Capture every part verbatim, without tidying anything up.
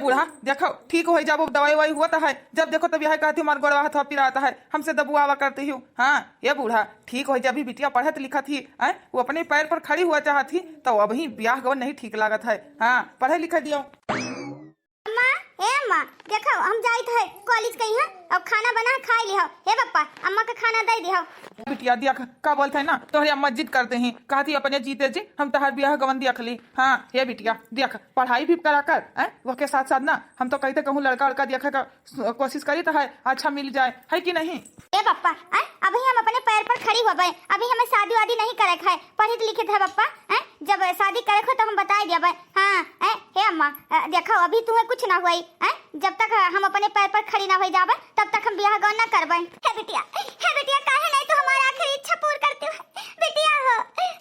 बूढ़ा, देखो, ठीक होइ जाबो, दवाई ववाई होत है, जब देखो तब यह कहती हमार गोड़वा हथवा पिरात है, हमसे दबुआवा करती हूँ। हाँ, ये बूढ़ा, ठीक होइ जा, अभी बिटिया पढ़त लिखत ही, हैं, वो अपने पैर पर खड़ी हुआ चाहत ही, तो अबहीं ब्याह गवन नहीं ठीक लागत है। हाँ, पढ़े लिखे दियो। अम्मा, ए अम्मा, देखो, हम जाइत है कॉलेज कहीं, हाँ, अब खाना बना खाइ लिहो। हे पप्पा, अम्मा का खाना दइ दिहो। बिटिया, देख, का बोलत है ना, तोहरे अम्मा जिद करते ही, कहती अपने जीते जी हम तहार ब्याह गवन देख ली। हाँ, हे बिटिया, देख, पढ़ाई भी करा कर, हैं, वहके साथ साथ ना, हम तो कहते कहूँ लड़का, लड़का देखे का कोशिश करी तो है, अच्छा मिल जाए, है कि नहीं? ए पप्पा, आय, अभी हम अपने पैर पर खड़ी होबे, अभी हमें शादी वादी नहीं करे के है, पढ़ित लिखित है पप्पा, आय, जब शादी करे के हो तो हम बताए देबे। हाँ, आय, हे अम्मा, अ, देखो अभी तुम्हें कुछ ना हुई, आय, जब तक हम अपने पैर पर खड़ी ना हो जाबे तब तक हम बियाह गौन ना करबे। हे बिटिया, हे बिटिया, काहे नहीं तू हमारा आखिरी इच्छा पूर्ण करती हो? बिटिया हो,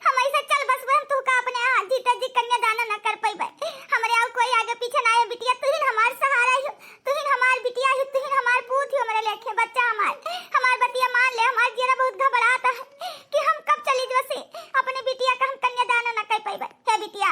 हम ऐसे चल बसबे, हम तुहका अपने हाथ जीते जी कन्यादान ना कर पैबे। हमरे और कोई आगे पीछे ना है बिटिया, तू ही हमार सहारा हो। तुहिन हमार बिटिया ही, तुहिन हमार पूत ही, हमरे लेखे बच्चा हमार। हमार बतिया मान ले, हमार जियरा बहुत घबरात है कि हम कब चली जैसे अपने बिटिया का हम कन्यादान न कर पाइबे। हे बिटिया,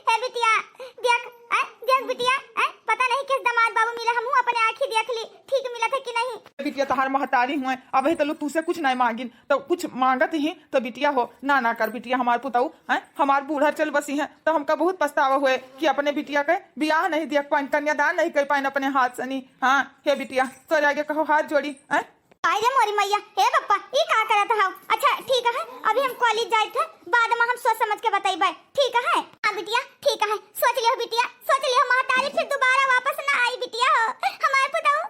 हे बिटिया, देख, ए, देख बिटिया, ए, पता नहीं किस दामाद बाबू मिला, हमहू अपने आँखी देख ली, ठीक मिलत है कि नहीं। बिटिया तहार महतारी हुए, अबही तलू तुसे कुछ नहीं मांगिन, तो कुछ मांगत ही तो बिटिया हो, ना, ना कर बिटिया, हमार पुतऊ, हैं, हमार बूढ़ा चल बसी हैं, तो हमका बहुत पछतावा हुए कि अपने बिटिया के बियाह नहीं देख पाइन, कन्यादान नहीं कर पाइन अपने हाथ सनी। हाँ, हे बिटिया, तोरे आगे कहो हाथ जोड़ी, हैं? आय रे मोरी मैया, हे पप्पा, ई का करत हव? अच्छा, ठीक है, अभी हम कॉलेज जाइत है, बाद में हम सोच समझ के बतइबे, ठीक है? हाँ बिटिया, ठीक है, सोच लियो बिटिया, सोच लियो, महतारी फिर दोबारा वापस ना आई बिटिया हो, हमार पुतऊ।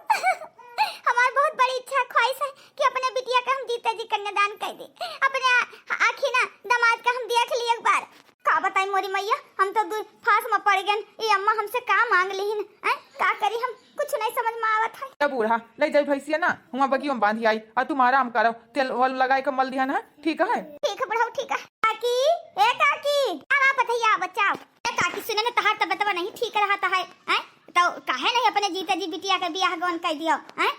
हमार बहुत बड़ी इच्छा ख्वाहिश है कि अपने बिटिया का हम जीते जी कन्यादान कर दी। अपने आ-, आँखी ना दामाद का हम देख ली एक बार। का बताई मोरी मैया, हम तो दू फांस में पड़ गए। ये अम्मा हमसे का मांग लिहिन, हैं? का करी हम, कुछ नहीं समझ में आवत है। ए बूढ़ा, ले जाई भैंसिया ना, हुआ बगियो में बांधी आई, और तुम आराम करो, तेल वल लगाए के मल दिया ना, ठीक है? ठीक है बुढ़ऊ, ठीक है। काकी, ए काकी, आवा पतैया, बचाओ। ए काकी, सुने ना, तहार तबियतवा नहीं ठीक रहत है, हैं? तो काहे नहीं अपने जीते जी बिटिया के बियाह गौन कर दियो, हैं?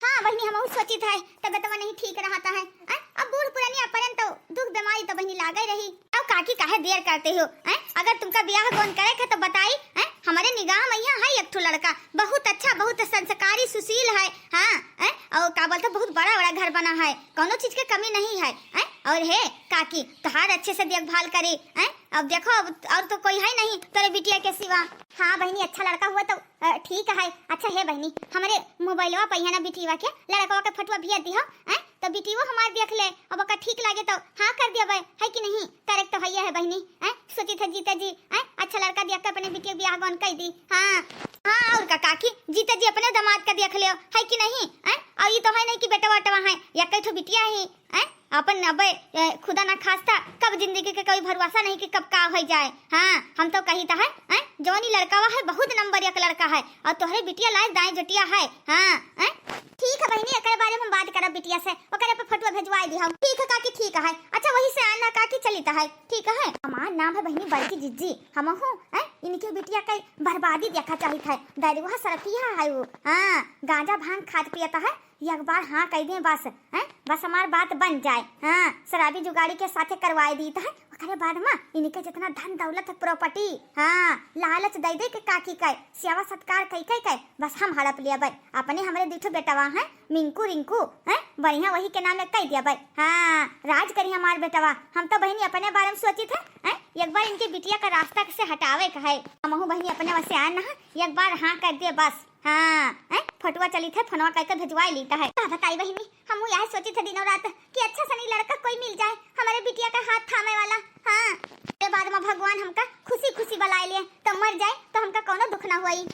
हाँ बहिनी, हमहू सोचित है, तबियतवा नहीं ठीक रहत है, हैं? अब बूढ़ पुरानी अपरन तो दुख बीमारी तो बहिनी लागे रही। अब काकी काहे देर करते हो, हैं? अगर तुमका बियाह गौन करे के तो बताई, हैं? हमारे निगाह में यहाँ है एक ठो लड़का, बहुत अच्छा, बहुत संस्कारी, सुशील है, हाँ, हैं? और का बोलते, बहुत बड़ा बड़ा घर बना है, कौनो चीज के कमी नहीं है, हैं? और हे काकी, तहार अच्छे से देखभाल करे, हैं? अब देखो, अब और तो कोई है नहीं तोरे बिटिया के सिवा। हाँ बहिनी, अच्छा लड़का हुआ तो, अ, ठीक है। अच्छा हे बहिनी, हमरे मोबाइलवा पे है ना बिटिया के, लड़कवा के फोटोवा भेज दिहो, हैं? तो बिटियो हमार देख ले, अब ओका ठीक लागे तो हाँ कर दिया है कि नहीं? करे के तो है है बहिनी, हैं? सोची थे जीते जी, हैं? अच्छा लड़का देख के अपने बिटिया के बियाह गौन कर दी। हाँ, हाँ, और का काकी, जीते जी अपने दामाद का देख लियो, है कि नहीं? हैं? और ये तो है नहीं कि बेटा वटवा है, या कई ठो बिटिया ही, हैं? अपन अबे, ए, खुदा ना खास्ता, कब जिंदगी के कोई भरोसा नहीं कि कब का हो जाए। हाँ, हम तो कही था है, हैं? जौन ई लड़कावा है, बहुत नंबर एक लड़का है, और तोहरे बिटिया लायक दाएं जटिया है। हाँ, हैं? ठीक है बहिनी, एकरे बारे में हम बात करब बिटिया से, ओकरे पे फोटो भेजवाई दी हम। ठीक है काकी, ठीक है। अच्छा, वही से आना काकी, चलित है, ठीक है। हमार नाम है बहिनी बड़की जिज्जी, हमहू, हैं, इनके बिटिया के बर्बादी देखा चाहित है, दरुआ सरपिया है वो। हाँ, गांजा भांग खात पियत है, एक बार हाँ कह दें बस, हैं? बस हमार बात बन जाए। हाँ, शराबी जुगाड़ी के साथे करवाए दीत है, ओकरे बाद में इनके जितना धन दौलत है, प्रॉपर्टी, हाँ, लालच दे दे के काकी के, सेवा सत्कार कई कई के, बस हम हड़प लेबे। अपने हमरे दू ठो बेटवा हैं, मिंकू रिंकू, हैं, बढ़िया वही के नामे कह देबे। हाँ, राज करी हमार बेटवा। हम तो बहिनी अपने बारे में सोचित है, हैं? एक बार इनके बिटिया का रास्ता से हटावे का है। हमहू बहिनी अपने वसे आन ना, एक बार हाँ कर दे बस। हाँ, हैं? फोटुआ चलित है, फोनवा करके भेजवाई लीत है। का बताई बहिनी, हमहू यह सोचित है दिनों रात कि अच्छा सनी लड़का कोई मिल जाए, हमारे बिटिया का हाथ थामे वाला। हाँ, के बाद में भगवान हमका खुशी खुशी बुलाए लिए, तो मर जाए तो हमका कोनो दुख ना होई।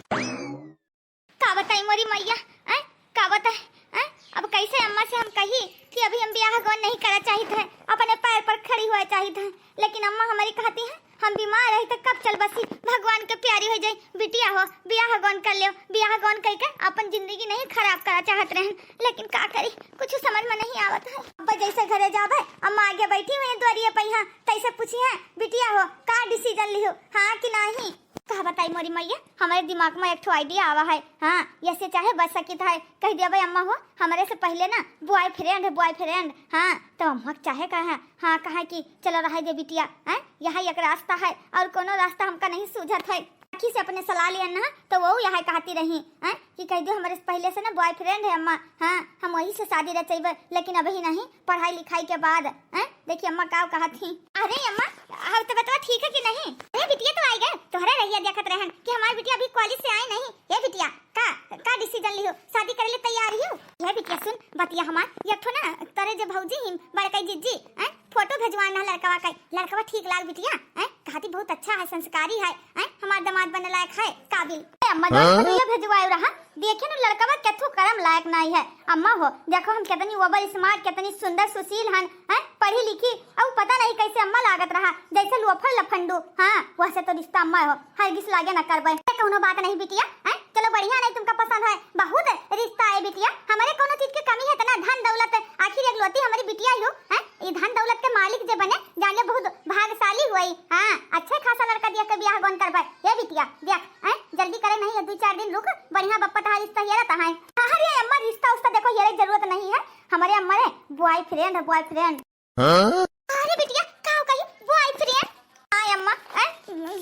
का बताई मोरी मैया, हैं? का बताई, हैं? अब कैसे अम्मा से हम कही कि अभी हम बियाह गौन नहीं करा चाहित है, अपने पैर पर खड़ी हुआ चाहित है, लेकिन अम्मा हमारी कहती है, हम बीमार रही तो कब चल बसी, भगवान के प्यारी हो जाई, बिटिया हो, बियाह गौन कर लियो, बियाह गौन करके अपन जिंदगी नहीं खराब करा चाहत रहन, लेकिन का करी, कुछ समझ में नहीं आवत है। अब जैसे घरे जाबे, अम्मा आगे बैठी हुई द्वारिये पे, यहाँ कैसे पूछी है, बिटिया हो, का डिसीजन लिहो, हाँ कि नहीं? का बताई मोरी मैया, हमारे दिमाग में एक ठो आइडिया आवा है। हाँ, ऐसे चाहे बच सकित है। कह दिया भाई अम्मा हो, हमारे से पहले ना बॉयफ्रेंड है, बॉयफ्रेंड। हाँ, तो अम्मा चाहे कहे, हाँ कहे कि चलो रहे दे बिटिया, हैं? यही एक रास्ता है, और कोनो रास्ता हमका नहीं सूझत है। सखी से अपने सलाह लियन ना, तो वो यह कहती रही, हैं, कि कह दियो, "हमरे से पहिले से ना boyfriend है अम्मा, हाँ, हम वही से शादी रचइबे, लेकिन अबही नहीं, पढ़ाई लिखाई के बाद।" हैं, देखी अम्मा का कहत ही। अरे अम्मा, अब तो बतवा ठीक है कि नहीं? अरे बिटिया तो आई गए, तोहरे रहिया देखत रहन कि हमार बिटिया अभी college से आई नहीं। ए बिटिया, का, का decision लिहो? शादी करे ले तैयार हियो? ए बिटिया सुन, बतिया हमार, एक ठो ना तोरे जे भौजी ही, बड़कई जिज्जी, हैं, photo भेजवाना लड़कवा का, लड़कवा ठीक लाग बिटिया, हैं, कहती बहुत अच्छा है, संस्कारी है, हैं, हमार दामाद बने लायक है, काबिल। ए अम्मा, जौन हाँ? फोटो ये भेजवायो रहा, देखे न लड़कवा केथू करम लायक नाई है। अम्मा हो, देखो हम कितनी over smart, कितनी सुंदर सुशील हन, हैं, पढ़ी लिखी, अउ पता नहीं कैसे अम्मा लागत रहा, जैसे लोफर लफंडू। हाँ, वैसे तो रिश्ता अम्मा हो, हरगिज लागे न करबे। ए, कौनो बात नहीं बिटिया, हैं, चलो बढ़िया नहीं तुमका पसंद है, बहुत रिश्ता है बिटिया, हमारे कौनो चीज के कमी है, इतना धन दौलत, आखिर एकलौती हमारी बिटिया ही हो, हैं, ई धन दौलत के मालिक जे बने, जाने बहुत भाग्यशाली हुई। हाँ, अच्छे खासा लड़का दिया के बियाह गौन करबे। ए बिटिया, देख, हैं, जल्दी करे नहीं, ये दो चार दिन रुक, बढ़िया बप्पा तहार रिश्ता हेरत है। अरे अम्मा, रिश्ता उश्ता देखो, हेरे जरूरत नहीं है, हमारे अम्मा रे boyfriend है, boyfriend। हाँ? अरे बिटिया, का कही boyfriend? आय अम्मा, ए,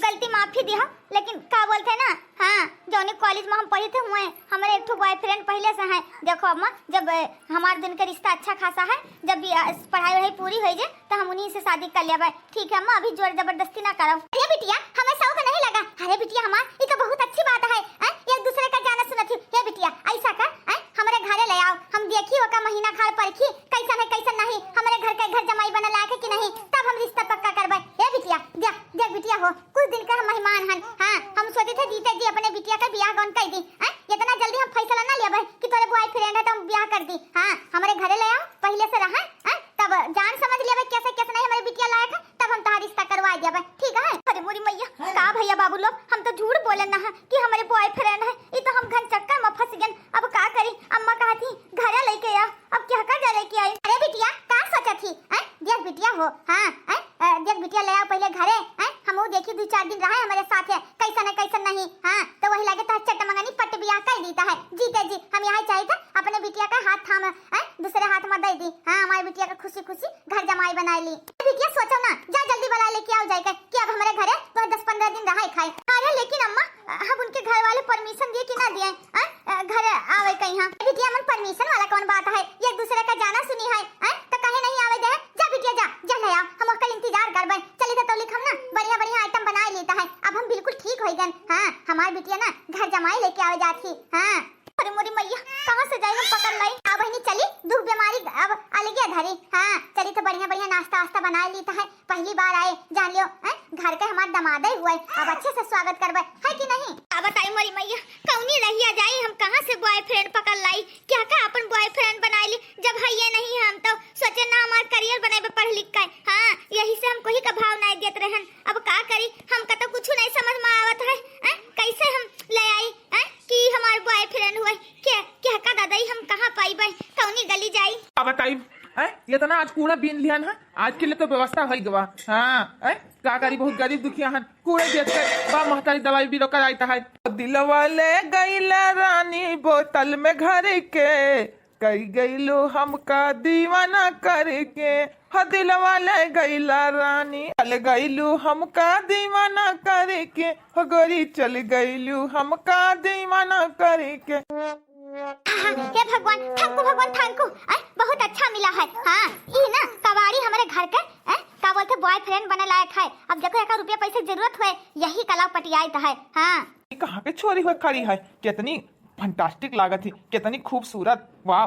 गलती माफी दिहा, लेकिन का बोलते हैं ना, हाँ, जौने college में हम पढ़ी थे हुए, हमारे एक ठो boyfriend पहले से है। देखो अम्मा, जब, ए, हमार दिन के रिश्ता अच्छा खासा है, जब भी, अ, पढ़ाई वढ़ाई पूरी हो जाए, तो हम उन्हीं से शादी कर लेबे। ठीक है अम्मा, अभी जोर जबरदस्ती ना करो। अरे बिटिया, हमें शौक नहीं लगा। अरे बिटिया हमार, ये तो बहुत अच्छी बात है, हैं? एक दूसरे का जाना सुनत ही। हे बिटिया, ऐसा कर, हैं? हमरे घरे ले आओ, हम देखी ओका महीना खाड़ परखी, कैसन है कैसन नहीं, हमरे घर के घर जमाई बने लायक है कि नहीं, तब हम रिश्ता पक्का करबे। हे बिटिया, देख, देख बिटिया हो, कुछ दिन के हम मेहमान हन, हाँ, हम सोचे थे जीते जी अपने बिटिया का बियाह गौन कर दी, हैं? इतना जल्दी हम फैसला ना लेबे कि तोरे boyfriend है तो हम बियाह कर दी, हाँ, हमरे घरे ले आओ, पहले से रहा, हैं? तब जान समझ लेबे कैसे कैसे नहीं हमरे बिटिया लायक है, तब हम तहार रिश्ता करवा देबे, ठीक है? अरे मोरी मैया, का भैया बाबू लोग, हम तो झूठ बोले ना है कि हमारे boyfriend है, ये तो हम घन चक्कर में फंस गए। अब का करी, अम्मा कहा थी घरे लेके आ, अब क्या का जा लेके आई? अरे बिटिया, का सोचत ही? हैं? देख बिटिया हो, हाँ, हैं? अ, देख बिटिया ले आओ पहले घरे, हैं? हम वो देखी दो चार दिन रहा है हमारे साथ है, कैसन है कैसन नहीं, हाँ, तो वही लगे तो चटमंगनी पट बियाह कर देता है, जीते जी हम यहाँ चाहिए था अपने बिटिया का हाथ थाम, हैं? दूसरे हाथ में दे दी, हाँ, हमारे बिटिया का खुशी खुशी घर जमाई बनाए ली। बिटिया सोचो ना, जा जल्दी बुला लेके आओ जाए के कि अब हमारे घरे तो दस पन्द्रह दिन रहा खाए। अरे लेकिन अम्मा, हम उनके घर वाले permission दिए कि ना दिए, हैं? अ, घर आवे कहीं हम। बिटिया मन permission वाला कौन बात है? एक दूसरे का जाना सुनी है, हैं? तो कहे नहीं आवे दे? जा बिटिया जा, जा ले आओ, हम ओकर इंतजार करबे। चली तो तौलिक हम ना बढ़िया बढ़िया item बना लेता है। अब हम बिल्कुल ठीक हो गए। हाँ, हमार बिटिया ना घर जमाई लेके आवे जात ही। हाँ। अरे मोरी मैया, कहाँ से जाई हम पकड़ लाई? अब बहिनी चली, दुख बीमारी अब अलगे धरी। हाँ, चली तो बढ़िया बढ़िया नाश्ता वास्ता बना लेता है। पहली बार आए, जान लियो, हैं? घर के हमार दमादे हुए, अब अच्छे से स्वागत करबे, है कि नहीं? अब बताई मोरी मैया, कौनी रहिया जाई, हम कहाँ से boyfriend पकड़ लाई? क्या का अपन boyfriend बनाए ली? जब है ये नहीं हम तो सोचे ना हमार career बनाए पढ़ लिख के। हाँ, यही से हम कोई का भाव नहीं देत रहन। अब का करी, हमका तो कुछ नहीं समझ में आवत है, हैं? कैसे हम ले आई, हैं? कि हमार boyfriend हुए, क्या, क्या का दादाई हम कहाँ पाइबे, कौनी गली जाई? का बताई, हैं? इतना आज कूड़ा बीन लिहन है, आज के लिए तो व्यवस्था होई गवा। हाँ, हैं? का करी, बहुत गरीब दुखिया हन, कूड़े बेच के बा महतारी दवाई बीरो कराइत है। दिलवा ले गईला रानी बोतल में घर के, कई गईलू हमका दीवाना करके। ह दिलवा ले गईला रानी, चल गईलू हमका दीवाना करके। हो गोरी चल गईलू हमका दीवाना करके। आहा, हे भगवान, thank you भगवान, thank you। आय, बहुत अच्छा मिला है। हाँ, ई ना कबाड़ी हमरे घर के, आय, का बोलते, boyfriend बने लायक है। अब देखो, एका रुपया पैसे की जरूरत हुए, यही कला पटियाइत है। हाँ। ई कहाँ के छोरी हुए खड़ी है, कितनी fantastic लागत ही, कितनी खूबसूरत। वाह,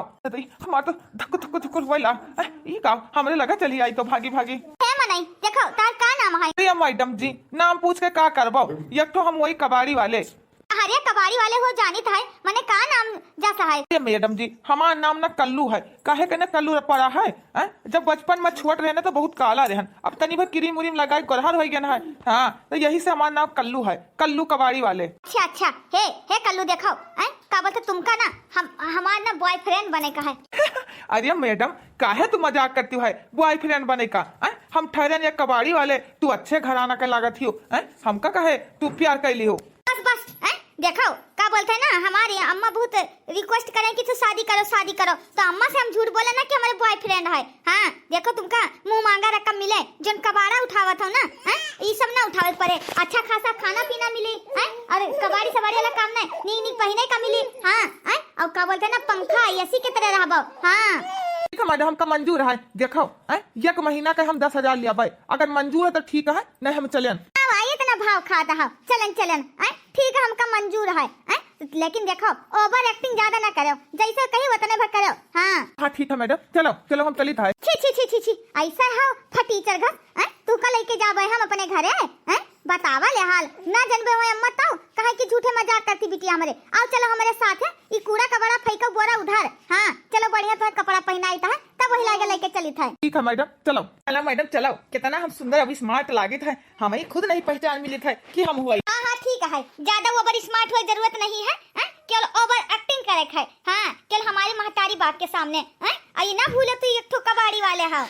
हमार तो धक्कु धक्कु धक्कु हुए ला। आय, ई का हमरे लगा चली आई तो भागी भागी। हे मनई, देखो, तार का नाम है? अरे मैडम जी, नाम पूछ के का करबो? एक तो हम वही कबाड़ी वाले। अरे कबाड़ी वाले हो जानित है, मने का नाम जस है? अरे मैडम जी, हमार नाम ना कल्लू है। काहे के ना कल्लू पड़ा है, हैं? जब बचपन में छोट रहे ना तो बहुत काला रहन, अब तनी भर क्रीम उरीम लगाई गोरहर हो गए है। हाँ, तो यही से हमार नाम कल्लू है, कल्लू कबाड़ी वाले। अच्छा अच्छा, हे हे कल्लू, देखो, हैं? का बोलते तुमका ना हम, हमार ना boyfriend बने का है। अरे मैडम, काहे तू मजाक करती है? Boyfriend बने का, हैं? हम ठहरन या कबाड़ी वाले, तू अच्छे घराना के लागत हियो, हैं? हमका कहे तू प्यार कैली हो? बस बस, हैं? देखो, का बोलत है ना, हमारी अम्मा बहुत request करें कि तू शादी करो, शादी करो, तो अम्मा से हम झूठ बोले ना कि हमारे boyfriend है। हाँ, देखो तुमका मुँह माँगा रकम मिले, जोन कबाड़ा उठावत हो ना, हैं? ई सब ना उठावे के पड़े, अच्छा खासा खाना पीना मिली, हैं? और कबाड़ी सबाड़ी वाला काम नहीं, नीक नीक पहिने का मिली, हाँ, हैं? और का बोलत है ना, पंखा AC के तरह रहबो, हाँ। ठीक है मैडम, हमका मंजूर है। देखो, हैं? एक महीना का हम दस हजार लेबै, अगर मंजूर है तो ठीक है, नहीं हम चलेन। अब आई इतना भाव खात हो, चलन चलन, हैं? ठीक है, हमका मंजूर है, हैं? लेकिन देखो, over acting ज्यादा ना करो, जैसे कही उतने भर करो। हाँ। हाँ, ठीक है मैडम, चलो, चलो, हम चलित है। छी, छी, छी, छी, छी, ऐसा है फटीचर घस, हैं? तू का लेके जाबे हम अपने घरे, हैं? बतावा ले हाल, ना जनबे हो अम्मा, तो कहे कि झूठे मजाक करती बिटिया हमरे। आओ चलो हमरे साथ है, ई कूड़ा कबाड़ा फेंको बोरा उधर। हाँ, चलो बढ़िया तो कपड़ा पहनाई तो है, तब वही लागे लेके चलित है। ठीक है मैडम, चलो। चलो मैडम, चलो, कितना हम सुंदर अभी smart लागित है, हमें खुद नहीं पहचान मिलित है कि हम हुआ। हाँ, हाँ, ठीक है, ज्यादा over smart होए जरूरत नहीं है, हैं? केवल over acting करे के है, हाँ, केवल हमारे महतारी बाप के सामने, हैं? आ ये ना भूले तू एक ठो कबाड़ी वाले हो।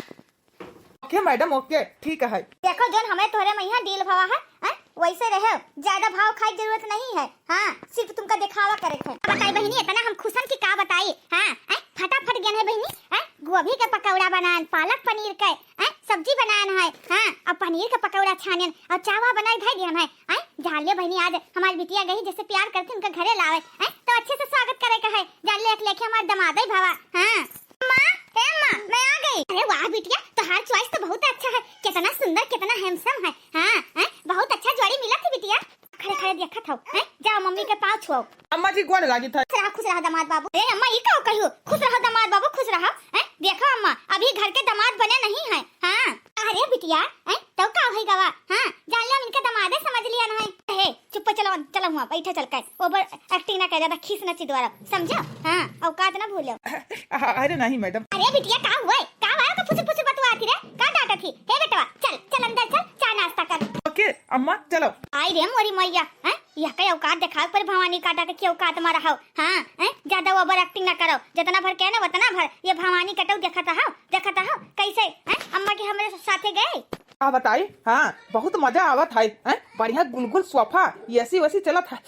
OK मैडम, OK, ठीक है। देखो जोन हमें तोहरे में यहाँ deal भवा है, हैं? वैसे रहे, ज्यादा भाव खाए के जरूरत नहीं है, हाँ, सिर्फ तुमका दिखावा करे के है। बताई बहिनी, इतना हम खुशन की का बताई, हाँ, हैं? फटाफट गए है बहिनी, हैं? गोभी के पकौड़ा बनान, पालक पनीर के, हैं, सब्जी बनान है, हाँ, और पनीर के पकौड़ा छानेन, और चावा बनाए धर दियन है, हैं, जान ले बहिनी, आज हमारी बिटिया गई, जैसे प्यार करते उनका घरे लावे, हैं, तो अच्छे से स्वागत करे का है, जान ले, एक लेके हमारे दमादे भवा, हाँ। अम्मा, हे अम्मा, मैं आ गई। अरे वाह बिटिया, तोहार choice तो बहुत अच्छा है, कितना सुंदर, कितना handsome है, हाँ, हैं, बहुत अच्छा जोड़ी मिला थी बिटिया। खड़े खड़े देखत हौ, हैं? जाओ मम्मी के पाँव छुआओ। अम्मा जी गोड़ लागित है। खुश रहा, खुश रहा दामाद बाबू। ए अम्मा, ई का कहियो? खुश रहा दामाद बाबू, खुश रहा, हैं? देखो अम्मा, अभी घर के दामाद बने नहीं है। हाँ। अरे बिटिया, हैं? तो का होई गवा? हाँ, जान ले हम इनके दामादे समझ लिया ना है। हे, चुप्पे चलो, चलो हुआ, बैठे चल के। Over acting ना कर, ज्यादा खीस ना चिदवारा, समझो? हाँ, औकात ना भूलो। अ-, अरे नहीं मैडम। अरे बिटिया, का हुआ है? का हुआ है? का फुसुर फुसुर बतुआती रे? का डांटत ही? हे बेटवा, चल, चल अंदर चल, चाय नाश्ता कर। OK अम्मा, चलो। आई रे मोरी मैया, हैं? यह के औकात देखावे पर भवानी काटा के की औकात मा रहो, हाँ, हैं? ज्यादा over acting ना करो, जितना भर के ना उतना भर, ये भवानी कटो देखत हो, देखत हो, कैसे, हैं? अम्मा के हमरे साथे गए। का बताई, हाँ, बहुत मजा आवत है, हैं? बढ़िया गुलगुल सोफा, AC वैसी चलत है,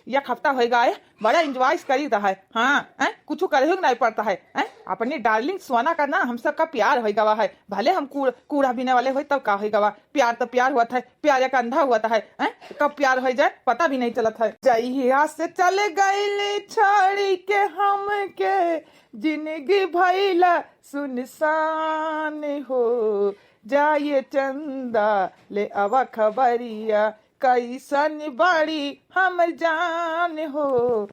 एक हफ्ता होई गवा है, बड़ा enjoy करी रहा है। हाँ, हैं? कुछ करे ही नहीं पड़ता है, हैं? अपनी darling सोना का ना हम सबका प्यार होई गवा है। भले हम कूड़-, कूड़ा बीने वाले होई तब का होई गवा, प्यार तो प्यार हुआ था, प्यार एक अंधा हुआ था है, हैं? कब प्यार होई जाए पता भी नहीं चलत है। जहिया से चल गईली छोड़ी के हमके, जिंदगी भइला सुनसान हो, जाए चंदा ले आवा खबरिया, कैसन बाड़ी हमर जान हो।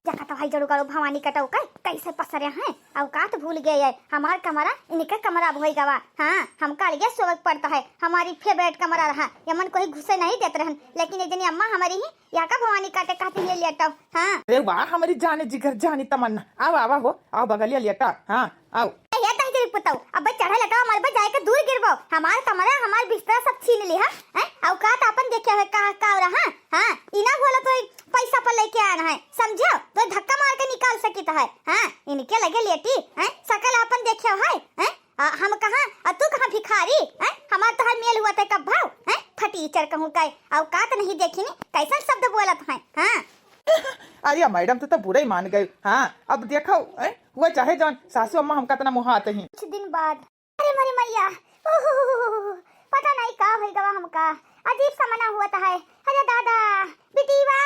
देखा तो भाई जड़ू करो भवानी कटो कै, कैसे पसरे हैं, औकात भूल गए है। हमार कमरा इनके कमरा भोई गवा। हाँ, हमका अलगे सोवक पड़ता है, हमारी favourite कमरा रहा, यमन कोई घुसे नहीं देत रहन, लेकिन एक जनी अम्मा हमारी ही यहाँ का भवानी काटे कहती है लेटो। हाँ। अरे वाह हमारी जाने जिगर जानी तमन्ना, आओ आवा हो, आओ बगलिया लेटा। हाँ। आओ। ए, हे दहिजरी पुतऊ, अबे चढ़े लटवा मलबे जाए के दूर गिरबो। हमार कमरा, हमार बिस्तरा सब छीन ली, हाँ? हैं? औकात आपन देखे हुए का, का हो रहा? हाँ? ई ना बोलो तो पैसा पर लेके आना है, समझो? तो धक्का मार के निकाल सकित है, हाँ? इनके लगे लेटी, हैं? सकल आपन देखे है, हैं? आ, हम कहाँ, आ तू कहाँ भिखारी, हैं? हमार तोहार मेल हुआ थे कब भाव, हैं? फटीचर कहूँ का, औकात नहीं देखी नी, कैसन शब्द बोलत है, हाँ? अरे मैडम, तू तो बुरा ही मान गई। हाँ, अब देखो, हैं? हुआ चाहे जौन, सासू अम्मा हमका इतना मुहात ही। कुछ दिन बाद, अरे मोरी मैया, उहुहुहुहु, पता नहीं का होई गवा हमका, अजीब सा मना हुआ था है। अरे दादा, बिटीवा,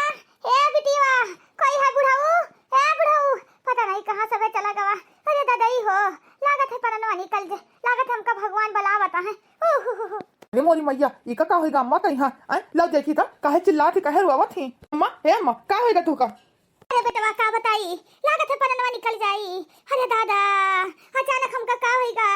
ए बिटीवा, कोई है बुढ़ऊ, ए बुढ़ऊ, पता नहीं कहाँ सबे चला गवा। अरे दादा, ई हो, लागत है परनवा निकल जे, लागत है हमका भगवान बुलावता है। उहुहुहु। अरे मोरी मैया, ई का, का होई गा अम्मा कहीं? हाँ, आय, लो देखी था, काहे चिल्लात ही, काहे रोवत ही? अम्मा, ए अम्मा, का होई गा तू का? अरे बेटवा, का बताई, लागत है परनवा निकल जाई। अरे दादा, अचानक हमका का होई गा?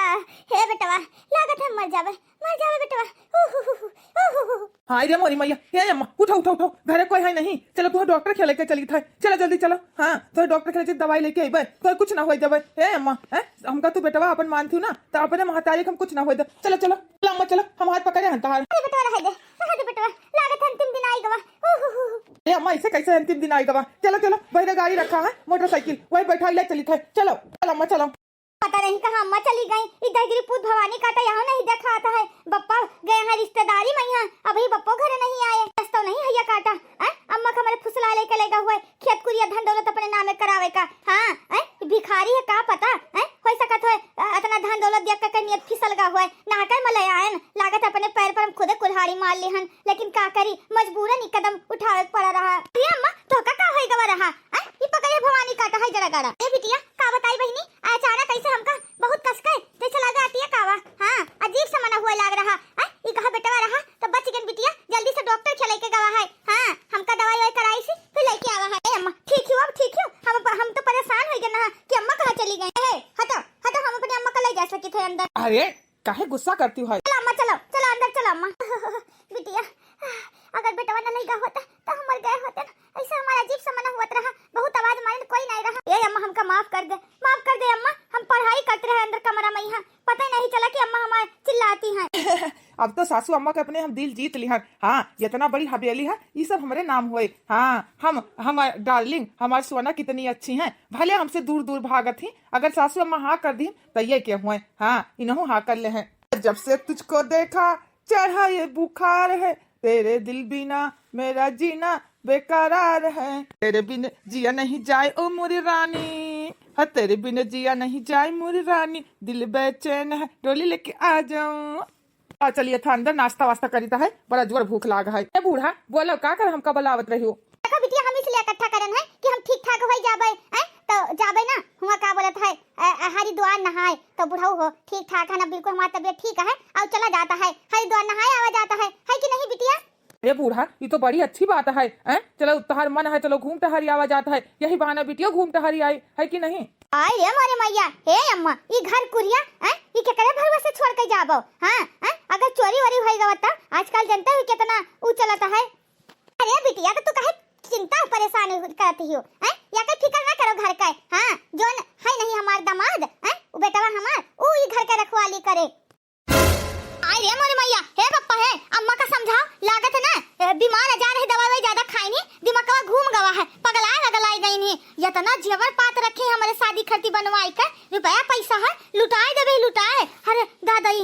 हे बेटवा, लागत है मर जावे, मर जावे बेटवा। उहुहुहु, उहुहुहु। हाय रे मोरी मैया, हे अम्मा, उठो, उठो, उठो, घरे कोई है नहीं। चलो, तुहे डॉक्टर के लेके चली था। चलो, जल्दी चलो। हाँ, तुहे डॉक्टर के लेके दवाई लेके अइबे, तुहे कुछ ना होई देबे। हे अम्मा, हैं? हमका तू बेटवा अपन मानती हो ना, तो अपने महतारी के हम कुछ ना होई दे। चलो, चलो, चलो अम्मा, चलो, हम हाथ पकड़े हैं तोहार। अरे बेटवा, रहे दे, रहे दे बेटवा, लागत है अंतिम दिन आई गवा। उहुहुहु। ए अम्मा, ऐसे कैसे अंतिम दिन आई गवा? चलो, चलो, बहरे गाड़ी रखा है, मोटरसाइकिल, वही बैठा ले चली था। चलो, चलो अम्मा, चलो। पता नहीं कहाँ अम्मा चली गई। ई दहिजरी पूत भवानी काटा यहाँ नहीं देखात है। बप्पा गए हैं रिश्तेदारी में यहाँ, अभी बप्पो घर नहीं आए। रस्तो नहीं हैया काटा, हैं? अम्मा का हमारे फुसला लेके लेगा हुए, खेत कुरिया धन दौलत अपने नामे करावे का। हाँ, हैं? भिखारी है का पता, हैं? हो सकत होए, अ, अतना धन दौलत दिया के नियत फिसल गा हुए, ना के मले आयन, लागत अपने पैर पर हम खुदे कुल्हाड़ी मार लिहन, लेकिन का करी, मजबूरन ई कदम उठावे के पड़ा रहा। अरे अम्मा, तोहका का होई गवा रहा? हैं? ई पकड़े भवानी काटा है जरा गाड़ा। ए बिटिया, का बताई बहिनी, अचानक ऐसे हमका बहुत कसके जैसे लगा आतिया कावा। हाँ, अजीब सा मना हुआ लाग रहा। हैं? ई कहा बेटवा रहा, तो बच गन बिटिया, जल्दी से डॉक्टर के लेके गवा है। हाँ, हमका दवाई वाई कराई सी, फिर लेके आवा है। ए अम्मा, ठीक ही हो, अब ठीक ही हो। हम, हम तो परेशान हो गए ना कि अम्मा कहाँ चली गई। ए, हटो, हटो, हम अपने अम्मा का ले जा सकी थे अंदर। अरे, काहे गुस्सा करती हो? चलो अम्मा, चलो, चलो अंदर चलो अम्मा। बिटिया, अगर बेटवा न लइगा होता, तो हम मर गए होते ना। ऐसे हमारा अजीब सा मना हुआ रहा, बहुत आवाज मारे, कोई नहीं रहा। ए अम्मा, हमका माफ कर दे, माफ कर दे अम्मा, हम पढ़ाई करते रहे अंदर कमरा में, यहाँ पता ही नहीं चला कि अम्मा हमारे चिल्लाती हैं। अब तो सासू अम्मा के अपने हम दिल जीत लिहन। हाँ, इतना बड़ी हवेली है, ई सब हमरे नाम हुए। हाँ, हम, हमार डार्लिंग, हमार सोना कितनी अच्छी हैं, भले हमसे दूर दूर भागत ही, अगर सासू अम्मा हाँ कर दी तो ये क्या हुए। हाँ, इन्हों हाँ कर ले हैं। जब से तुझको देखा चढ़ा ये बुखार है, तेरे दिल बिना मेरा जीना बेकरार है। तेरे बिन जिया नहीं जाए ओ मोरी रानी, हाँ, तेरे बिन जिया नहीं जाए मोरी रानी, दिल बेचैन है, डोली लेके आ जाऊं। आ चलिए था अंदर, नाश्ता वास्ता करीता है, बड़ा जोर भूख लाग है। ए बूढ़ा, बोलो का कर हमका बुलावत रही हो? देखो बिटिया, हम इसलिए इकट्ठा करन है कि हम ठीक ठाक हो जाबे, हैं? तो जाबे ना, हुआ का बोलत है, अ, अ, हरिद्वार नहाए, तो बुढ़ऊ हो ठीक ठाक है ना, बिल्कुल हमार तबीयत ठीक है, और चला जाता है हरिद्वार नहाए आवा जाता है, है कि नहीं बिटिया? ए बूढ़ा, ये तो बड़ी अच्छी बात है, हैं? चलो तोहार मन है, चलो घूम टहरी आवा जाता है, यही बहाना बिटिया घूम टहरी आई, है कि नहीं? आय रे मोरे मैया, हे अम्मा, ई घर कुरिया, हैं? ई केकरे भरोसे छोड़ के जाबो? हाँ, हैं? अगर चोरी वोरी होई गवा त आजकल जनते हो कितना ऊ चलत है। अरे बिटिया, तो तू काहे चिंता परेशान करती हो, हैं? या कोई फिकर ना करो घर का, हाँ? जोन है नहीं हमार दामाद, हैं? उ बेटवा हमार, उ ई घर के रखवाली करे। आय रे मोरे मैया, हे पप्पा, हे अम्मा का समझाओ, लागत है ना, ए, बीमार आजार है, दवाई ववाई ज्यादा खाई नहीं, दिमागवा घूम गवा है, पगलाए वगलाए गई नहीं। इतना जेवर पात रखे हमरे शादी खर्ची बनवाई के, रुपया पैसा है, लुटाए देबे, लुटाए। अरे दादा, ई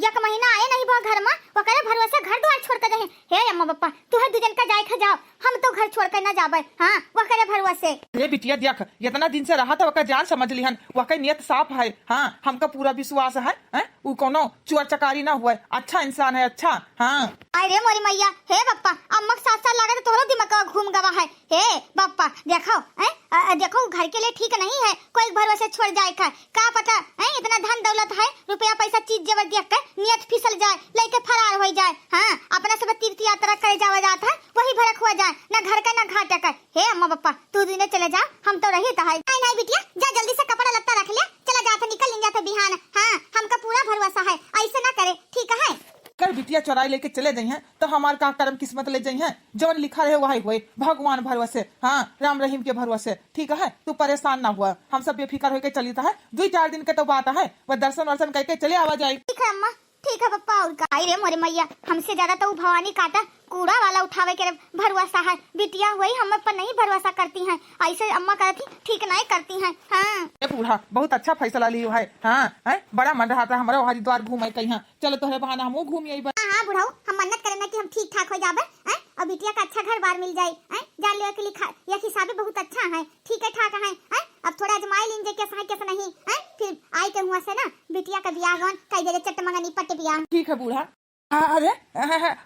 एक महीना आए नहीं बा घर में, ओकरे भरोसे घर द्वार छोड़ के जाए। हे अम्मा पप्पा, तुहे दू जन का जाए खा जाओ, हम तो घर छोड़ के ना जाबे। हाँ, ओकरे भरोसे। अरे बिटिया देख, इतना दिन से रहा था, ओकर जान समझ लिहन, ओकर नियत साफ है। हाँ, हमका पूरा विश्वास है, हैं? उ कोनो चोर चकारी ना हुए, अच्छा इंसान है, अच्छा। हाँ। अरे मोरी मैया, हे पप्पा, अम्मा के साथ साथ लागत तोहरो दिमाग घूम गवा है। हे पप्पा, देखो, हैं? अ, अ, देखो, घर के लिए ठीक नहीं है कोई भरोसे छोड़ जाए का। का पता, हैं? इतना धन दौलत है, रुपया पैसा चीज जेवर देख के नियत फिसल जाए, लेके फरार हो जाए। हाँ, अपना सब तीर्थ यात्रा करे जावा जात है, वही भड़क हुआ जाए, ना घर का ना घाट का। हे अम्मा पप्पा, तू दुने चले जा, हम तो रही तहाई। नहीं, नहीं बिटिया, जा जल्दी से कपड़ा लत्ता रख ले, चला जात है, निकल लिन जात है बिहान। हाँ, हमका पूरा भरोसा है, ऐसे ना करे, ठीक है? कर बिटिया चोराई लेके चले जाई हैं, तो हमार का करम किस्मत ले जाई हैं, जवन लिखा रहे वही होए, भगवान भरोसे, हाँ, राम रहीम के भरोसे, ठीक है? तू परेशान ना हुआ, हम सब बेफिकर होके चली है, दुई चार दिन के तो बात है, वह दर्शन वर्शन करके चले आवा जाए। ठीक है अम्मा, ठीक है पप्पा, और का? आई रे मोरे मैया, हमसे ज्यादा तो उ भवानी काटा कूड़ा वाला उठावे के भरोसा है, बिटिया हुई हम पर नहीं भरोसा करती हैं, ऐसे अम्मा करती ठीक नहीं करती हैं। हाँ। ए बूढ़ा, बहुत अच्छा फैसला लियो है। हाँ, हैं? बड़ा मन रहा था हमारा हरिद्वार घूमे कहीं। चलो तोहरे बहाने हमहू घूम आई बा। हाँ, हाँ बुढ़ऊ, हम मन्नत करे ना कि हम ठीक ठाक हो जाबे, हैं? और बिटिया का अच्छा घर बार मिल जाए, हैं? जान लियो कि लिखा, यह हिसाबे बहुत अच्छा है, ठीक है ठाक है, हैं? अब थोड़ा आजमाए लीन जे कैसा है कैसा नहीं, हैं? फिर आए के हुआ से ना बिटिया का बियाह गौन कई दे चट मंगनी पट बियाह। ठीक है बूढ़ा। आ, अरे,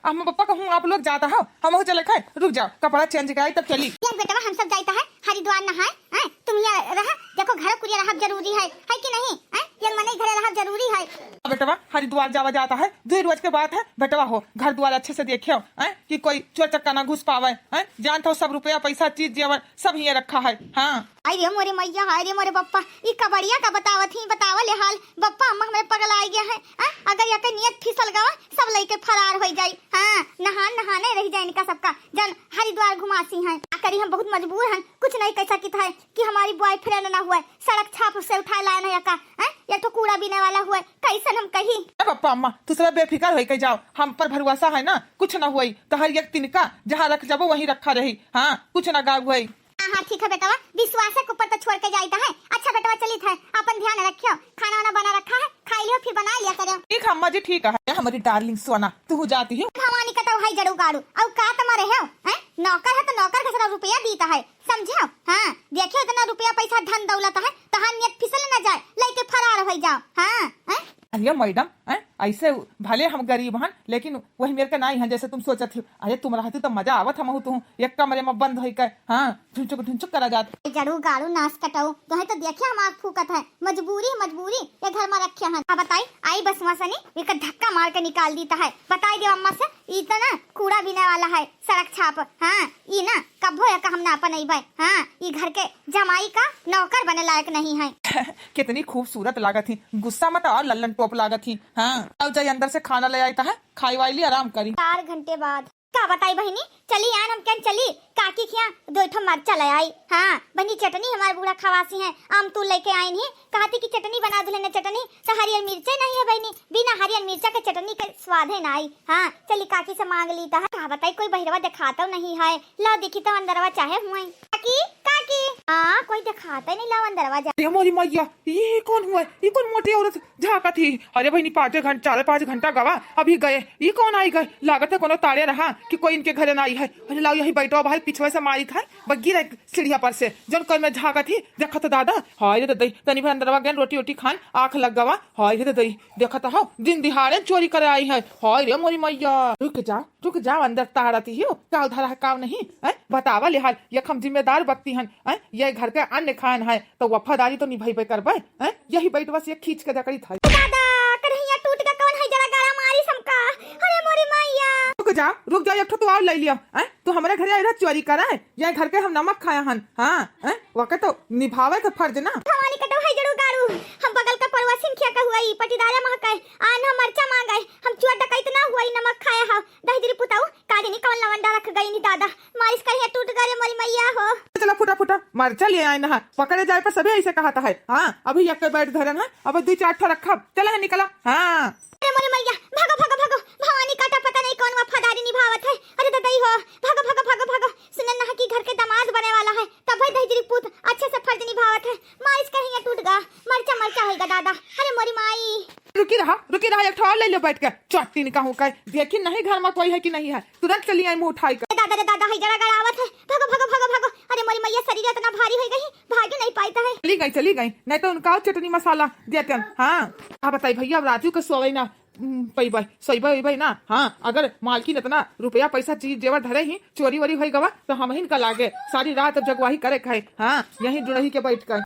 अम्मा पप्पा कहूँ आप लोग जाता हो, हमहू चले खाए, रुक जाओ, कपड़ा चेंज कराई तब चली। ये बेटवा हम सब जाता है हरिद्वार नहाए, हैं? तुम यहाँ रहा, देखो घर कुरिया रहा जरूरी है, है कि नहीं, हैं? ये मने घर रहा जरूरी है। बेटवा हरिद्वार जावा जाता है, दो रोज के बात है, बेटवा हो घर द्वार अच्छे से देखियो, हैं? कि कोई चोर चक्का ना घुस पावे, हैं? जानत हो सब रुपया पैसा चीज जेवर सब हिये रखा है। हाँ। हाय रे मोरे मैया, हाय रे मोरे बप्पा, ई कबड़िया का बतावत ही, बतावल ये हाल। बप्पा, अम्मा हमरे पगलाइ गया है। हाँ? अगर यके नियत फिसल गवा, सब लइके फरार होइ जाई। हाँ, नहान नहाने रहि जाए इनका सबका। जन हरिद्वार घुमासी हैं। का करी, हम बहुत मजबूर हैं, कुछ नहीं कह सकित है कि हमारी boyfriend ना हुए, सड़क छाप से उठाए लाए ना यका। हैं? एक ठो कूड़ा बीने वाला हुए, कैसन हम कही? ए बप्पा अम्मा, तू सब बेफिकर होइके जाओ, हम पर भरोसा है ना, कुछ ना हुई। तोहर एक तिनका जहाँ रख जाबो वहीं रखा रही। हाँ, कुछ ना गाव हुई। हाँ, हाँ, ठीक है बेटवा, विश्वास के ऊपर तो छोड़ के जाइत है। अच्छा बेटवा, चलित है, अपन ध्यान रखियो, खाना वाना बना रखा है, खाई लियो, फिर बनाई लिया करियो। ठीक है अम्मा जी, ठीक है। हमारी darling सोना, तू जाती हो। भवानी का तो है जड़ू गाड़ू, अउ का तुम्हारे है, हैं? नौकर है तो नौकर का सारा रुपया दीता है, समझे हो? हाँ, देखियो इतना रुपया पैसा धन दौलत है, तहार नियत फिसल न जाए, लेके फरार हो जाओ। हाँ, हैं? अरे मैडम, हैं? ऐसे भले हम गरीब हन, लेकिन वही मेर के नाई हन जैसे तुम सोचत हो। अरे तुम रहती तो मजा आवत हमहू तुहू एक कमरे में बंद होई के, हाँ, ढुंचुक ढुंचुक करा जात। जड़ू गाड़ू नास कटाऊ, तोहे तो देखे हम आँख फूकत है, मजबूरी मजबूरी ये घर में रखे हन। अब बताई, आई बस वहाँ से नहीं, एक धक्का मार के निकाल दीता है। बताई दे अम्मा से, ई तो ना कूड़ा बीने वाला है, सड़क छाप। हाँ, ई ना कब्बो या हम ना अपन अइबै। हाँ, ई घर के जमाई का नौकर बने लायक नहीं है। कितनी खूबसूरत लागत ही, गुस्सा में तो और लल्लन टोप लागत ही। हाँ, अब जाई अंदर से खाना ले आई तो है, खाई वाई ली, आराम करी। चार घंटे बाद का बताई बहिनी, चली आन हम केन चली, काकी खिया दो ठो मरचा ले आई। हाँ बहिनी, चटनी हमारे बूढ़ा खवासी है, आमतूर लेके आइन ही, कहती कि चटनी बना दुल्हन चटनी, तो हरियर मिर्चे नहीं है बहिनी, बिना हरियर मिर्चा के चटनी के स्वाद है ना आई। हाँ, चली काकी से मांग ली तो। का बताई, कोई बहिरवा देखातो नहीं है। लाओ देखी तो अंदरवा चाहे हुए। काकी, काकी। हाँ, कोई देखाते नहीं, लाओ अंदरवा जा। अरे मोरी मैया, ये कौन हुआ? ये कौन मोटी औरत झांकत ही? अरे बहिनी, पाँचे घंटा, चार पाँच घंटा गवा, अभी गए। ये कौन आई गए? लागत है कोनो ताड़े रहा कि कोई इनके घरे ना आई है। अरे लाओ, यही बैठो भाई, पिछवे से मारी था, बग्गी रह सीढ़िया पर से, जौन कोई में झांकत ही, देखत दादा। हाय रे ददई, तनी भर अंदरवा गए, रोटी वोटी खान, आँख लग गवा। हाय रे ददई, देखत हो, दिन दिहाड़े चोरी करे आई है। हाय रे मोरी मैया। रुक जा, रुक जा, अंदर ताड़त ही हो, का उधार है, का नहीं, हैं? बतावा ले हाल, ये हम जिम्मेदार व्यक्ति हन, हैं? ये घर के अन्न खान है, तो वफादारी तो निभाइबे करबे, हैं? यही बैठ बस ये खींच के जकड़ी था। दादा, कन्हैया टूट गया, कौन है जरा गाड़ा मारी समका? अरे मोरी मैया। रुक जा, रुक जा, एक ठो तो और ले लिया, हैं? तू हमारे घरे आई रहा चोरी करे, ये घर के हम नमक खाया हन, हाँ, हैं? वके तो निभावे के फर्ज ना। भवानी कटो है जड़ू गाड़ू, हम बगल का पड़ोसिन खिया का हुआ, ई पटीदारा मह कहे, आन हम मरचा मांगे, हम चोर डकैत ना हुआ, ई नमक खाया हा। दहिजरी पुताऊ, का जानी कौन लवंडा रख गई नी दादा, मारिस करिया टूट गरे मोरी मैया हो। चला फुटा फुटा मरचा ले आए ना, पकड़े जाए पर सभी ऐसे कहत है। हाँ, अभी एक बैठ धरन है, अब दो चार ठो रखब, चला है निकला। हाँ। अरे मोरी मैया, भागो, भागो, भागो, भवानी काटा पता नहीं कौन वफादारी निभावत है। अरे ददई हो, भागो, भागो, भागो, भागो, सुनन ना कि घर के दामाद बने वाला है, तब भाई दहिजरी पूत अच्छे से फर्ज निभावत है। मारिस करिया टूट गा, मरचा मरचा होइगा दादा। अरे मोरी माई। रुकी रहा, रुकी रहा, एक ठो और ले लो बैठ के। चट्टी निका हूँ कहे, देखी नहीं घर में कोई है कि नहीं है, तुरंत चली आई मुँह उठाई कर। ए दादा रे दादा, है जरा गड़ावत है। भागो, भागो, भागो, भागो। अरे मोरी मैया, शरीर इतना भारी हो गई, भागी नहीं पाई है। चली गई, चली गई, नहीं तो उनका और चटनी मसाला देते हैं। हाँ, का बताई भैया, अब राजू के सोवे ना, हम्म, पैबै, सोइबै, उइबै ना। हाँ, अगर मालकिन इतना रुपया पैसा चीज जेवर धरे ही, चोरी वोरी होई गवा, तो हम ही इनका लागे सारी रात अब जगवाही करे खाए। हाँ, यही डुड़ही के बैठ कर।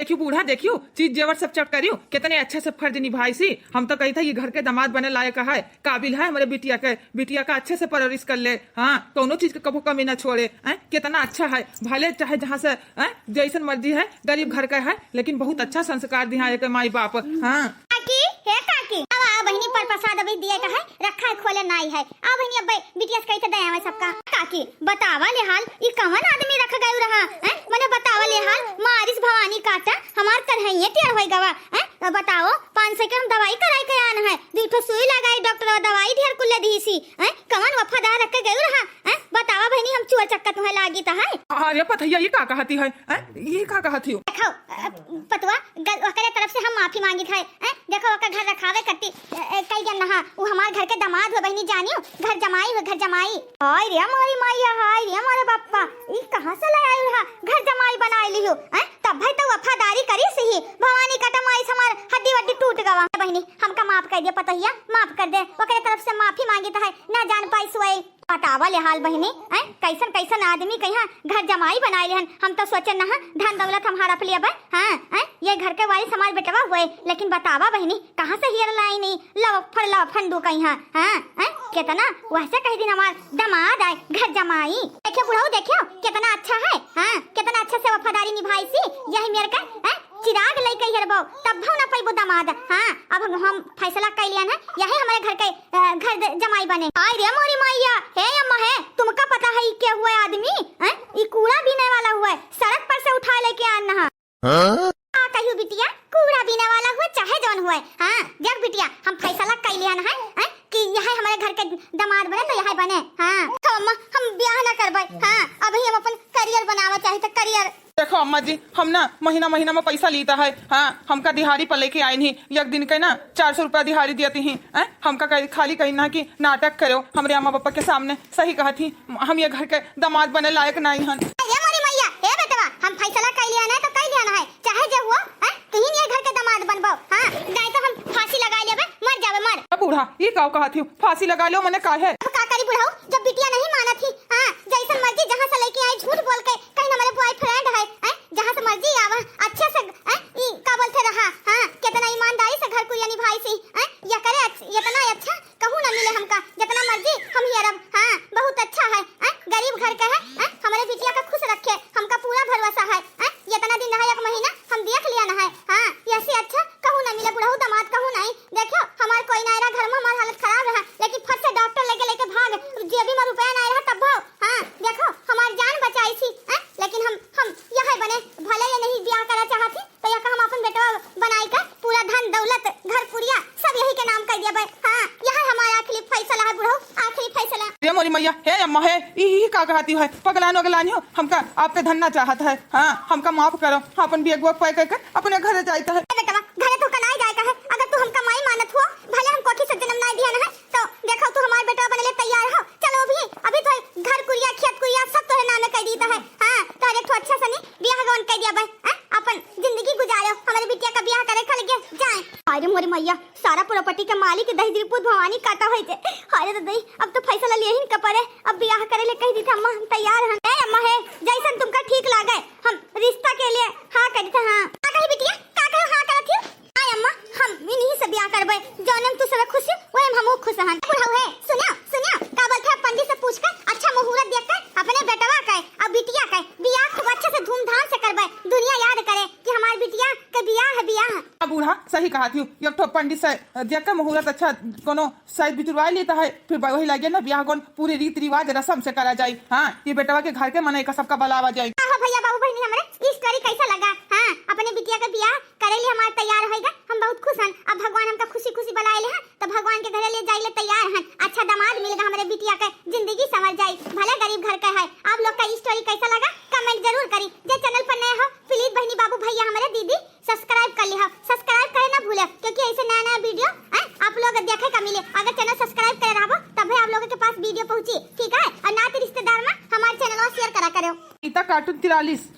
देखियो बूढ़ा, देखियो, चीज जेवर सब चेक करियो, कितने अच्छे से फर्ज निभाई सी। हम तो कही था, ये घर के दामाद बने लायक है, काबिल है हमारे बिटिया के, बिटिया का अच्छे से परवरिश कर ले। हाँ, कौनो चीज के कभो कमी ना छोड़े। हैं, कितना अच्छा है, भले चाहे जहाँ से, हैं, जैसन मर्जी है, गरीब घर का है, लेकिन बहुत अच्छा संस्कार दिहा एक माई बाप। हाँ। काकी, हे काकी, अब आओ बहिनी, पर प्रसाद अभी दिए का है, रखा है, खोले नाई है। आओ बहिनी, अब बिटिया से कही थे दया में सबका। काकी, बतावा ले हाल, ई कवन आदमी रख गयू रहा, हैं? मने बतावा ले हाल, मारिस भवानी काटा, हमार तरहइये टेढ़ होई गवा, हैं? अब बताओ, पाँच सौ के हम दवाई कराई के आन है, दू ठो सुई लगाई, डॉक्टर दवाई ढेर कुल्ले दीसी, हैं? कवन वफादार रख के गयू रहा, हैं? बतावा बहिनी, हम चोर चक्का तुम्हें लागी त है? अरे पथैया, ये का कहती है, हैं? ये का कहती हो? देखो, अ, पतवा, ग-, ओकरे तरफ से हम माफी मांगित है, हैं? देखो, ओकर घर रखावे करती, अ, अ, कई जन नहा, वो हमार घर के दामाद हो बहिनी, जानियो, घर जमाई हो, घर जमाई। हाय रे मोरी मैया, हाय रे मोरे बाप्पा, ई कहाँ से ले आयु रहा? घर जमाई बनाई लियो, हैं? तब भाई तो वफादारी करी सही। भवानी कटमाई से हमार हड्डी वड्डी टूट गवा। बहिनी, हमका माफ कर दे पतोहिया, माफ कर दे। ओकरे तरफ से माफी मांगित है, ना जान पाई सोए। बतावा ले हाल बहिनी, हैं? कैसन कैसन आदमी कहिया घर जमाई बनाई लेहन। हम तो सोचे ना, धन दौलत हम हड़प लिया बे, हाँ, हैं? ये घर के वारिस हमार बेटवा हुए, लेकिन बतावा बहिनी, कहाँ से हियर लाई नहीं? लव फर लव फंडू कहिया, हाँ, हैं? कितना वैसे कह दिन हमार दामाद आए, घर जमाई। देखियो बुढ़ऊ, देखियो कितना अच्छा है, हाँ, कितना अच्छे से वफादारी निभाई सी। यही मेर का, हैं? चिराग लइके हिरबो, तब भौ ना पैबो दामाद। हाँ, अब हम, हम फैसला कर लियन है, यही हमारे घर के, अ, घर द-, जमाई बने। आय रे मोरी मैया, हे अम्मा हे, तुमका पता है ई के हुए आदमी? हैं? ई कूड़ा बीने वाला हुए, सड़क पर से उठा लेके आन है। हाँ? का कहियो बिटिया, कूड़ा बीने वाला हुए चाहे जौन हुए, हाँ, देख बिटिया, हम फैसला कर लियन है, हैं? कि यह हमारे घर के दामाद बने तो यह बने। हाँ, तो अम्मा, हम ब्याह ना करबै। हाँ, अभी हम अपन करियर बनावा चाही, तो करियर। देखो अम्मा जी, हम ना महीना महीना में पैसा लीता है। हाँ, हमका दिहाड़ी पर लेके आइन ही, एक दिन के ना चार सौ रुपया दिहाड़ी दियती ही। हैं? हमका कही, खाली कही ना कि नाटक करो हमरे अम्मा पापा के सामने। सही कहत ही, हम ये घर के दामाद बने लायक नहीं हन। अरे मोरी मैया, ए बेटवा, हम फैसला कर लिया ना तो कर लिया ना है, चाहे जे हुआ, हैं? तुहीं ये घर के दामाद बनबो। हाँ, नहीं तो हम फांसी लगा लेबे, मर जाबे, मर। अब बूढ़ा, ये का कहत ही? फांसी लगा लो, मने काहे? अब का करी बुढ़ऊ, जब बिटिया नहीं मानत ही। हाँ, जैसन मर्जी जहाँ से लेके आई, झूठ बोल के कहीं हमारे बॉयफ्रेंड है, हैं? जहाँ से मर्जी आवा, अच्छे से, हैं? ई का बोलते रहा, हाँ, कितना ईमानदारी से घर कुरिया निभाई सी, हैं? या करे अच्छ-, इतना अच्छा कहूँ ना मिले हमका, जितना मर्जी हम हियरब। हाँ, बहुत अच्छा है, हैं? गरीब घर के है, हैं? हमारे बिटिया का खुश रखे, हमका पूरा भरोसा है, हैं? इतना दिन रहा, एक महीना हम देख लिया ना है। हाँ, ऐसे अच्छा कहूँ ना मिले, बुढ़ऊ दामाद कहूँ नहीं। देखो, हमार कोई ना रहा घर में, हमार हालत खराब रहा, लेकिन फट से डॉक्टर लेके, लेके भाग, जेबी में रुपया ना रहा तब भाव। हाँ, देखो, हमार जान बचाई थी, हैं? लेकिन हम, हम यह बने, भले ये नहीं ब्याह करा चाहत ही, तो यह हम अपन बेटवा बनाई कर पूरा धन दौलत, घर कुरिया सब यही के नाम कर दिया भाई। हाँ, यह हमारा आखिरी फैसला है बुढ़ऊ, आखिरी फैसला। ये मोरी मैया, हे अम्मा, हे, ई, ई का कहती है? पगलान वगलान हो, हमका आप पे धन ना चाहत है। हाँ, हमका माफ करो, अपन बेगवा पैक करके अपने घरे जाइत है। ए बेटवा, घरे तो कनाई जाए का है, अगर तू हमका माई मानत हो, भले हम कोठी से जन्म ना दिया ना है, तो देखो तू हमार बेटवा बनले तैयार हो, चलो अभी, अभी तो घर कुरिया, खेत कुरिया सब तोरे नामे कर दीता है। हाँ, तो एक ठो अच्छा सनी ब्याह गवन कर दिया भाई, हैं? अपन जिंदगी गुजारो, हमारे बिटिया का ब्याह करे खा लगे जाए। अरे मोरे मैया, सारा प्रॉपर्टी के मालिक दही द्रिपुत भवानी काटा होई जे। अरे तो दही, अब तो फैसला लिए ही न पड़े, अब ब्याह करे ले कह दी था अम्मा, हम तैयार हन। ए अम्मा हे, जैसन तुमका ठीक लागे, हम रिश्ता के लिए हाँ कह दी था, हाँ। का कही बिटिया, का कहो हाँ करत ही? आय अम्मा, हम इन्हीं से ब्याह करबे, जौन में तू सब खुश हो, वही में हमहू खुश हन। बुढ़ऊ है, सुनियो, सुनियो, का बोलते हैं, पंडित से पूछ कर, अच्छा मुहूर्त देख कर, अपने बेटवा के और बिटिया के ब्याह खूब अच्छे से धूमधाम से करबे, दुनिया याद करे कि हमार बिटिया के ब्याह है, ब्याह। अब बूढ़ा सही कहत ही, एक ठो पंडित से देख के मुहूर्त अच्छा कोनो शायद बितुरवा लेता है, फिर वही लगे ना ब्याह कौन पूरे रीत रिवाज रस्म से करा जाए। हाँ, ये बेटवा के घर के मनई का सबका बुलावा जाए। का हो भैया बाबू बहनी हमरे, ई स्टोरी कैसा लगा? हाँ, अपने बिटिया के ब्याह करे ले हमार तैयार होइगा, हम बहुत खुश हन। अब भगवान हमका खुशी खुशी बुलाए ले हैं, तो भगवान के घरे ले जाए ले तैयार हन। अच्छा दामाद मिल गा हमरे बिटिया के, जिंदगी संवर जाई, भले गरीब घर के है। आप लोग का ई स्टोरी कैसा लगा, कमेंट जरूर करी। जे चैनल पर नए हो, प्लीज बहनी बाबू भैया हमरे दीदी सब्सक्राइब कर लिहा, सब्सक्राइब करे ना भूले, क्योंकि ऐसे नया नया वीडियो, हैं, आप लोग देखे का मिले। अगर चैनल सब्सक्राइब करे रहबो, तब आप लोगों के पास वीडियो पहुंची, ठीक है? और नात रिश्तेदार में हमारे चैनल शेयर करा करो। गीता कार्टून तिरालीस।